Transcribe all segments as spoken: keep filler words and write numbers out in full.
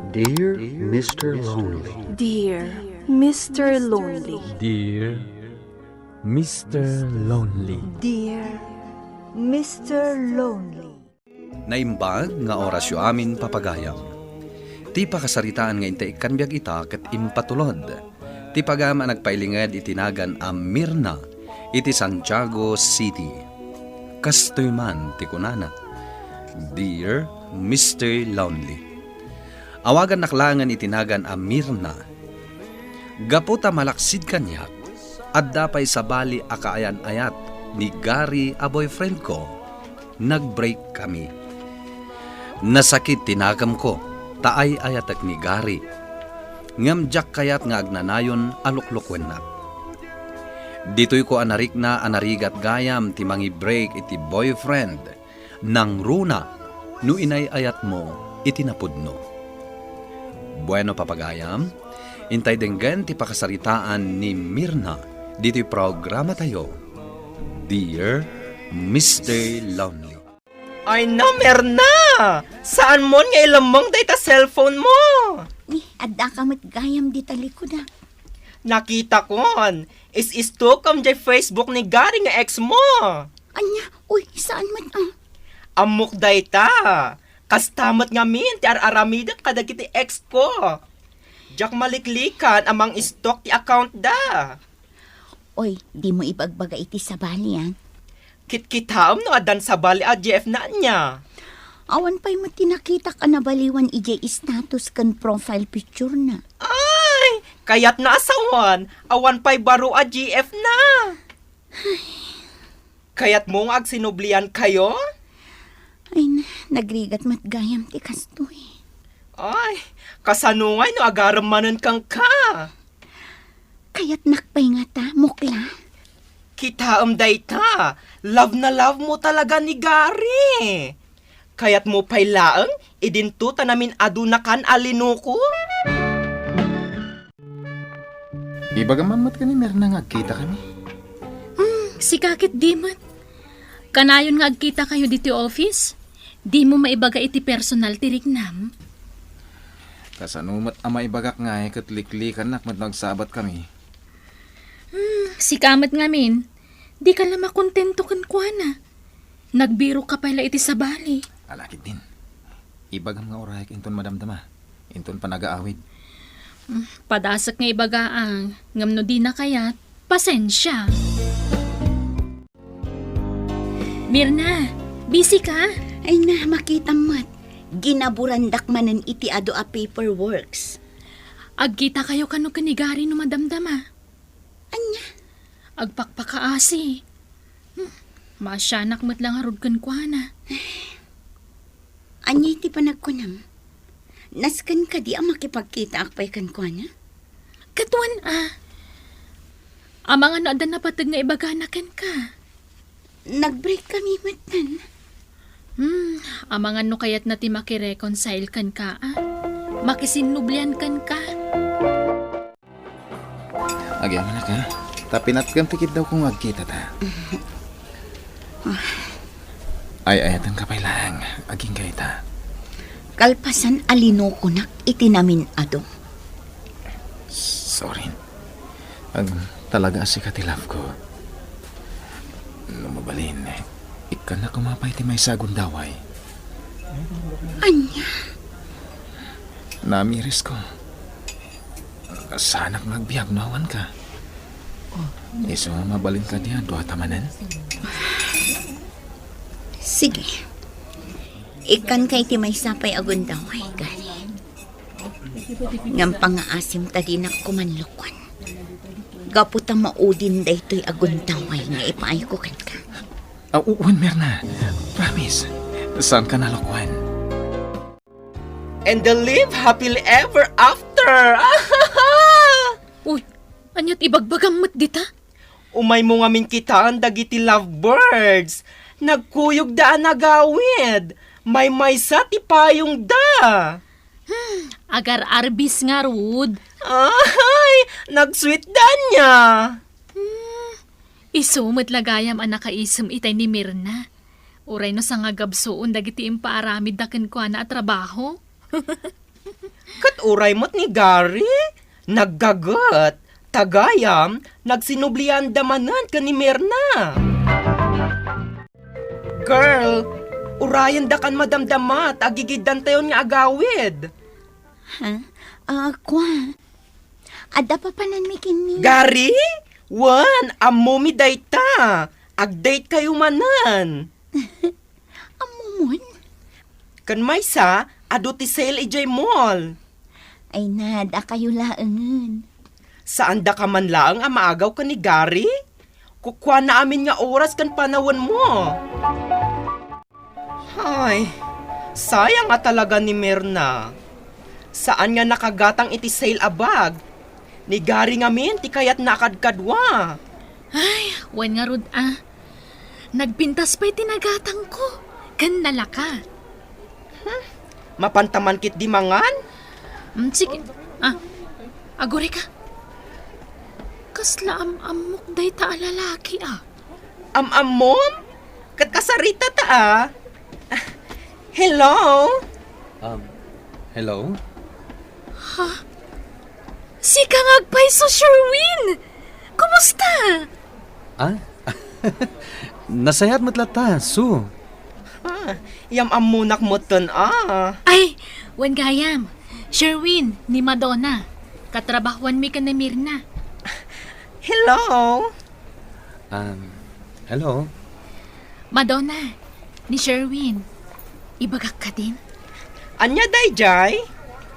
Dear Mister Lonely. Dear Mister Lonely. Dear Mister Lonely. Dear Mister Lonely. Naimbag nga orasyo amin, papagayam. Ti pakasaritaan nga intay ikkan biag ita ket impatulod ti pagayam a nagpailinged iti nagan a Mirna iti Santiago City. Kastoy man ti kunana, "Dear Mister Lonely." Awagannak laengen iti nagan a Mirna. Gapu ta malaksid kaniak, adda pay sabali a kaayan-ayat ni Gary a boyfriend ko. Nag-break kami. Nasakit ti nakemko ta ay-ayatek ni Gary. Ngem diak kayat nga agnanayon a luklukuennak. Ditoyko a narikna a narigat gayam ti mangi-break iti boyfriend. Nangruna no inay-ayatmo iti napudno. Bueno, papagayam, intay denggen ti pakasaritaan ni Mirna ditoy programatayo, Dear Mister Lonely. Ay na, Mirna! Saanmon nga ilemmeng dayta cellphone mo? Ni, adda ka met gayam dita likuda. Nakitakon, is-istokem jay Facebook ni Gary nga ex mo. Ania? Uy, saan met, ah? Ammok dayta. Kasta met ngamin ti ar-aramidek kadagiti ex ko. Diak maliklikan a mang-stalk ti account da. Oy, dimo ibagbaga iti sabali, ah. Kitkitaem no addan sabali a G F na ania. Awan pay met ti nakitak a nabaliwan idiay status ken profile picture na. Ay, kayatna a sawen, awan pay baro a G F na. Kayatmo nga agsinublian kayo? Ay, na, nagrigat met gayam ti kastoy. Ay, kasano ngay no agarem manen kenka? Kayatnak pay ngata, mukla? Kitaem dayta, love na love mo talaga ni Gary. Kayatmo pay laeng, idinto ta namin-adunakan a linuko? Ibagam man met ken ni Mirna nga agkitakami. Hmm, sika ket di met. Kanayon nga agkitakayo ditoy office? Dimo maibaga iti personal ti riknam? Kasano met a maibagak ngay ket liklikannak met no agsabatkami? Hmm, sika met ngamin, dika la makontento kenkuana. Nagbirokka pay la iti sabali. Ala ketdin. Ibagam nga urayek inton madamdama, inton panagaawid. Hmm, padasek nga ibagaak, ngem no dina kayat, pasensia. Mirna, busy ka? Ay na, makitam met. Ginaburandak manen iti adu a paperworks. Agkitakayo kano ken ni Gary no madamdama? Ania? Agpakpakaasi. Hmm, maasianak met la ngarud kenkuana. Ania iti panagkunam? Nasken kadi a makipagkitaak pay kenkuana? Ket wen a. Amangan no adda napateg nga ibagana kenka. Nag-break kami metten. Hmm, amangan no kayatna ti makireconcile kenka, a? Makisinnublian kenka. Agyamanak, a? Ta pinatgem ti kiddawko nga agkitata. Ay-ayatenka pay laeng, agingga ita. Kalpasan a linukonak iti namin-adu. Sorry. Ag, talaga a sika ti love ko. No mabalin, ikkannak koma pay ti maysa a gundaway. Ania? Namiris ko. Saanak nga agbiag no awan ka. Isu, mabalin kadi a dua ta manen? Sige. Ikkanka iti maysa pay a gundaway, Gary. Ngem pangaasim ta dinak koman lokoen. Gapu ta maudin daytoy a gundaway nga ipaayko kenka. Ah, u-, wen, Mirna. Promise. Saanka a lokoen. And they live happily ever after. Uy, ania't ibagbagam met dita? Umaymo ngamin kitaen dagiti lovebirds. Nagkuyogda a nagawid. Maymaysa ti payongda. Hmm, agar-arbis ngarud. Ay, nagsweetda nia. Hmm, isu met la gayam a nakaisem itay ni Mirna. Uray no sangagabsuon dagiti impaaramidda kenkuana a trabaho. Ket uray met ni Gary, naggaget, ta gayam, nagsinublianda manen ken ni Mirna. Girl, urayendakan madamdama ta agigiddantayon nga agawid. Ha? Ah, kua. Adda papananmi kenni. Gary? Wen, ammomi dayta. Ag-date kayo manen. Ammomon? Ken maysa, adu ti sale idiay mall. Ay na, dakayo laengen. Saandaka man laeng a maagaw ken ni Gary? Kukuana amin nga oras ken panawenmo. Ay, sayang a talaga ni Mirna. Saan nga nakagatang iti sale a bag. Ni Gary ngamin ti kayatna a kadkadua. Ay, wen ngarud a. Nagpintas pay ti nagatangko. Ken nalaka. Hmm, mapanta man ketdi mangan? Mm, sige. Ah, agurayka. Kasla am-ammok dayta a lalaki, ah. Am-ammom? Ket kasarita ta, ah. Hello? Um, hello? Ha? Sika nga agpayso, Sherwin! Kumusta? Ah? Nasayaat met latta, Su. Ah, yam-ammonak metten, ah. Ay, wen gayam. Sherwin, ni Madonna. Katrabahuanmi ken ni Mirna. Hello? Um, hello? Madonna, ni Sherwin. Ibagak kadin? Ania daydiay?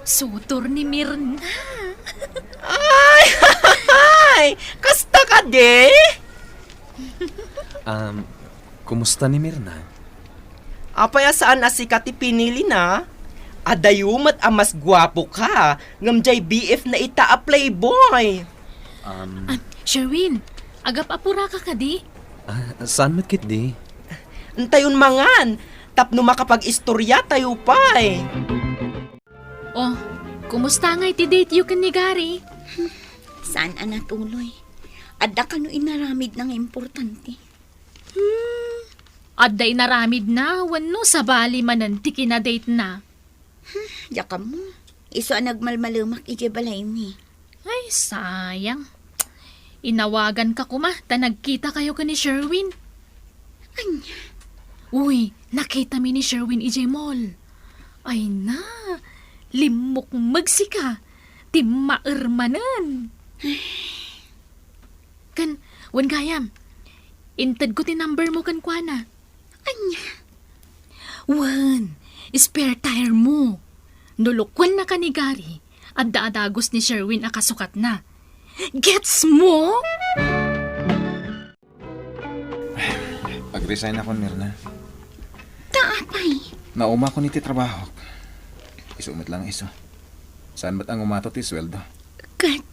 Sutor ni Mirna. Ay! Ay! Kasta kadi? Um, kumusta ni Mirna? Apay a saan a sika ti pinilina? Adayo met a mas guapoka, ngem diay B F na ita a playboy. Um, Ah, Sherwin, agap-apuraka kadi? Ah, saan met ketdi? Antayon mangan, tapno makapag-istorya tayo pay. Oh, kumusta ngay ti date yo ken ni Gary? Saan a natuloy? Adda kano inaramidna nga importante? Hmm, adda inaramidna wenno sabali manen ti kinadate na? Hmm, diak ammo. Isu a nagmalmalemak idiay balaymi. Ay, sayang. Inawaganka koma ta nagkitakayo ken ni Sherwin. Ania? Uy, nakitami ni Sherwin idiay mall. Ay na, limmukmeg sika. Timmaer manen. Ken, wen gayam, intedko ti number mo kenkuana. Ania? Wen, spare tire mo. No lukuennaka ni Gary, adda a dagus ni Sherwin a kasukatna. Gets mo? Ag-resign akon, Mirna. Ta apay? Naumakon iti trabahok. Isu met lang isu. Saan met a ngumato ti sueldo? Ket,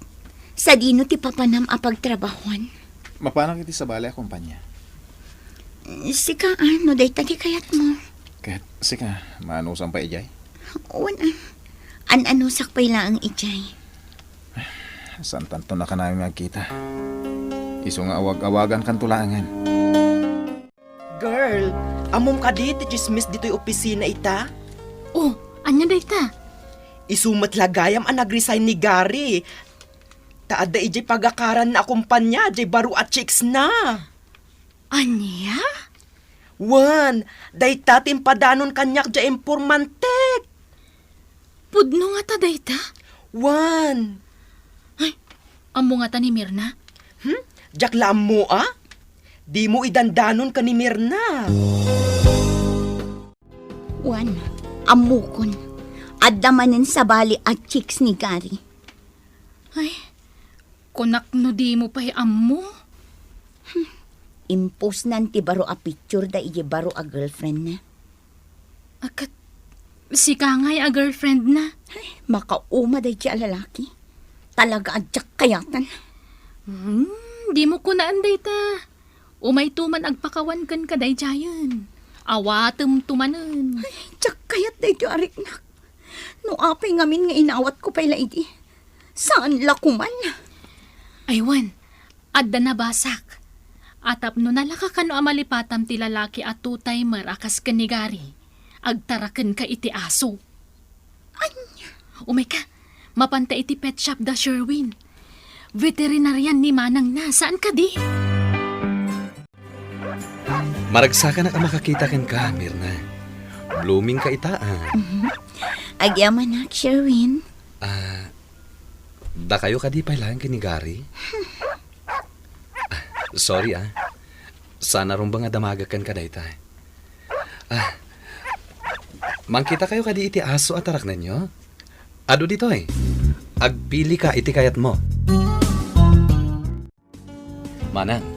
sadino ti papanam a pagtrabahuan? Mapanak iti sabali a kompanya. Sika, ah, no dayta ti kayatmo. Ket, sika, maanusam pay idiay? Wen, ah. An-anusak pay laeng idiay. Saan tanto nakanami nga agkita. Isu nga awag-awagankanto laengen. Girl, ammom kadi ti tsismis ditoy opisina ita? Oh, ania dayta? Isu met la gayam a nag-resign ni Gary. Ta adda idiay pagakaranna a kompanya diay baro a chicks na. Ania? Wen, dayta ti impadanon kaniak diay informantek. Pudno ngata dayta? Wen. Ay, ammo ngata ni Mirna? Hmm? Diak la ammo, a? Dimo idandanon ken ni Mirna. Wen, ammokon. Adda manen sabali a chicks ni Gary. Ay, kunak no dimo pay ammo? Hmm. Impostnan ti baro a picture da iti baro a girlfriendna. A ket, sika ngay a girlfriendna? Ay, makauma daydiay a lalaki. Talaga a diak kayatan. Hmm, dimo kunaan dayta. Umayto man agpakawan kenka daydiayen. Awatemto manen. Ay, diak kayat daytoy a riknak. No apay ngamin nga inawatko pay la idi. Saan la koman? Ay wen, adda nabasak. A tapno nalaka kano a malipatam ti lalaki a two-timer a kas ken ni Gary, agtarakenka iti aso. Ania? Umayka, mapanta iti pet shop da Sherwin. Veterinarian ni manangna, saan kadi? Maragsakanak a makakita kenka, Mirna. Blooming ka ita, ah. Mhm. Agyamanak, Sherwin. Ah, dakayo kadi pay laeng ken ni Gary? Ah, sorry, ah. Saan a rumbeng a damagek kenka dayta. Ah, mangkitakayo kadi iti aso a taraknenyo? Adu ditoy. Agpilika iti kayatmo. Manang,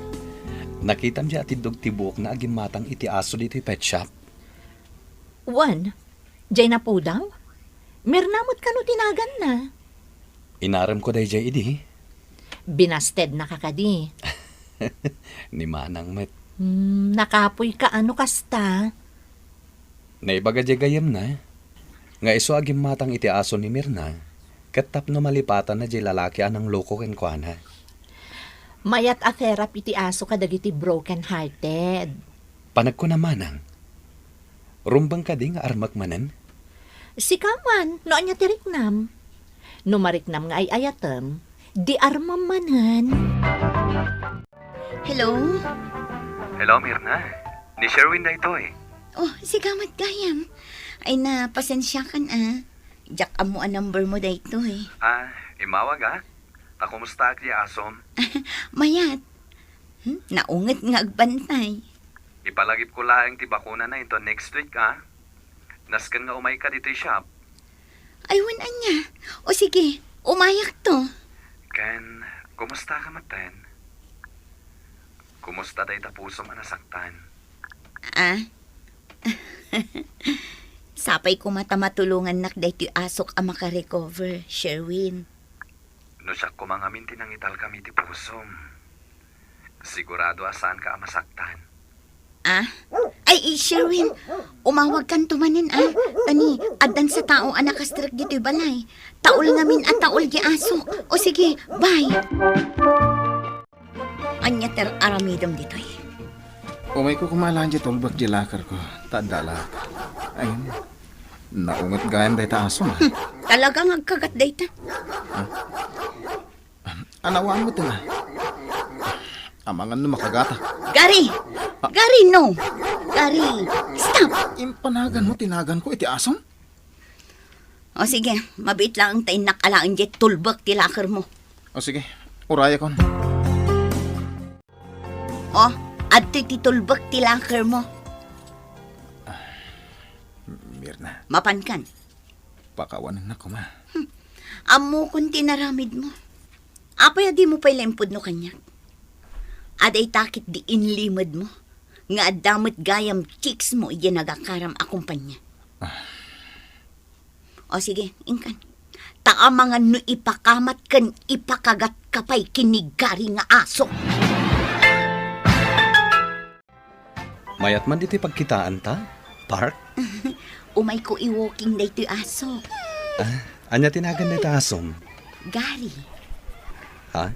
nakitam diay atiddog ti buokna a gimmatang iti aso ditoy pet shop? Wen, diay napudaw? Mirna met kano ti naganna? Inaremko daydiay idi. Binastednaka kadi? Ni manang met. Hmm, nakapoyka a no kasta. Naibaga diay gayyemna nga isu a gimmatang iti aso ni Mirna ket tapno malipatanna diay lalaki a nangloko kenkuana. Mayat a therapy ti aso kadagiti broken-hearted. Panagkunam manang, rumbeng kadi nga armek manen? Sika man, no ania ti riknam. No mariknam nga ay-ayatem, di armem manen. Hello? Hello, Mirna. Ni Sherwin daytoy. Oh, sika met gayam. Ay na, pasensiakan, ah. Diak ammo a number mo daytoy. Ah, immawag, ah. Ta kumustaak ti asom? Mayat. Hmm, naunget nga agbantay. Ipalagipko laeng ti bakunana inton next week, ah. Nasken nga umayka ditoy shop. Ay, wen ania. O sige, umayakto. Ken, kumusta ka maten? Kumusta dayta pusom a nasaktan? Ah? Sapay koma ta matulongannak daytoy asok a makarecover, Sherwin. No siak koma ngamin ti nangitalkam iti pusom, sigurado a saanka a masaktan. Ah? Ay, eh, Sherwin, umawagkanto manen, ah. Tani, addan sa tao a nakastrek ditoy balay. Taol ngamin a taol di asok. O sige, bye. Ania ti aramidem ditoy? Umayko koma laeng di tulbek di locker ko. Ta adda alak. Ay, naunget gayam dayta aso, ah. Hmm, talaga nga agkagat dayta. Ah? Anawaan mo ito na. Amangan no makagata. Gary! Ah. Gary, no! Gary, stop! Impanagan mo, tinagan ko iti asom? O sige, mabiit laeng ta innak alaen diay tulbek ti locker mo. O sige, urayakon. O, adtoy ti tulbek ti locker mo. Mirna. Mapankan. Pakawanennak koma. Hmm. Ammokon ti inaramid mo. Apay a dimo pay la impudno kaniak? Adda ita ket di inlimed mo nga adda met gayam chicks mo idiay nagakaram a kompania. Ah. O sige, inkan. Ta amangan no ipakamat ken ipakagatka pay ken ni Gary nga aso. Mayat man ditoy pagkitaanta, Park? Umayko i-walking daytoy aso. Ah, ania ti nagan dayta asom? Gary. Ha?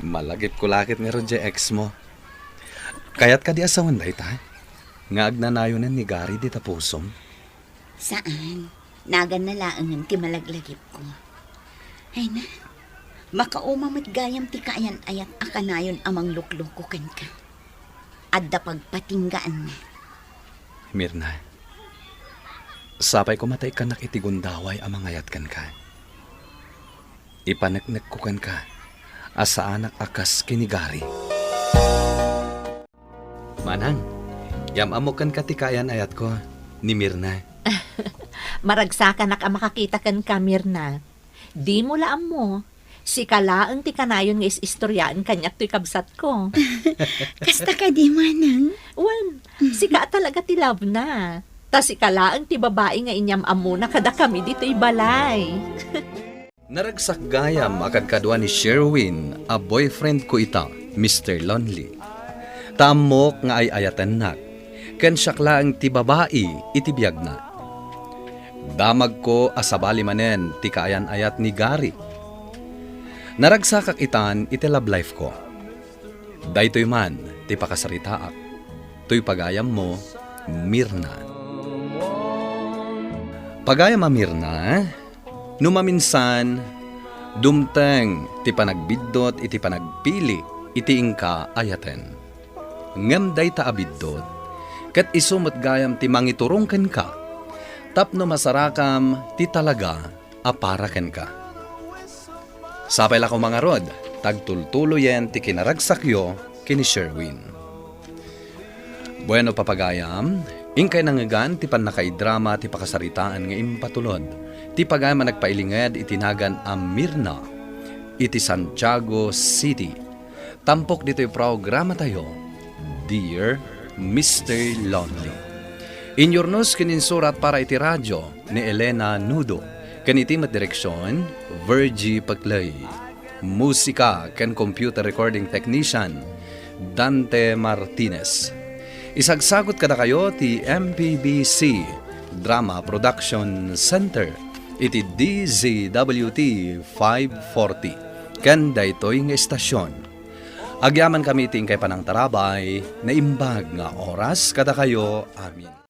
Malagipko la ket ngarud diay ex mo. Kayat kadi a sawen dayta? Nga agnanayonen ni Gary dita pusom? Saan. Naganna laengen ti malaglagipko. Ay na, makauma met gayam ti kaayan-ayat a kanayon a manglukloko kenka. Adda pagpatinggaanna. Mirna, sapay koma ta ikkannak iti gundaway a mangayat kenka. Ipaneknekko kenka a saanak a kas ken ni Gary. Manang, yam-ammok kenka ti kaayan-ayatko ni Mirna. Maragsakanak a makakita kenka, Mirna. Dimo la ammo, sika laeng ti kanayon nga is-istoriaen kaniak toy kabsatko. Kasta kadi, Manang? Wen, sika a talaga ti love na. Ta sika laeng ti babai nga inyam-ammona kadakami ditoy balay. Naragsak gayam a kadkadua ni Sherwin a boyfriend ko ita, Mister Lonely. Ta ammok nga ay-ayatennak, ken siak laeng ti babai iti biagna. Damagko a sabali manen ti kaayan-ayat ni Gary. Naragsakak itan iti love life ko. Daytoy man ti pakasaritaak. Toy pagayammo, Mirna. Pagayam a Mirna, no maminsan, dumteng ti panagbiddut iti panagpili iti inka ayaten. Ngem dayta a biddut, ket isu met gayam ti mangiturong kenka tapno masarakam ti talaga a para kenka. Sapay la koma ngarud, tagtultuloyen ti kinaragsakyo ken ni Sherwin. Bueno, papagayam, inkay nangngegan ti pannakaidrama ti pakasaritaan nga impatulod ti pagayam a nagpailinged iti nagan a Mirna iti Santiago City. Tampok ditoy programatayo, Dear Mister Lonely. Inyurnos ken insurat para iti radio ni Elena Nudo, ken iti met direksion, Virgie Paclay. Musika ken computer recording technician, Dante Martinez. Isagsagut kadakayo ti M P B C Drama Production Center iti D Z W T five forty ken daytoy nga estasion. Agyamankami iti inkay panangtarabay, naimbag nga oras kadakayo amin.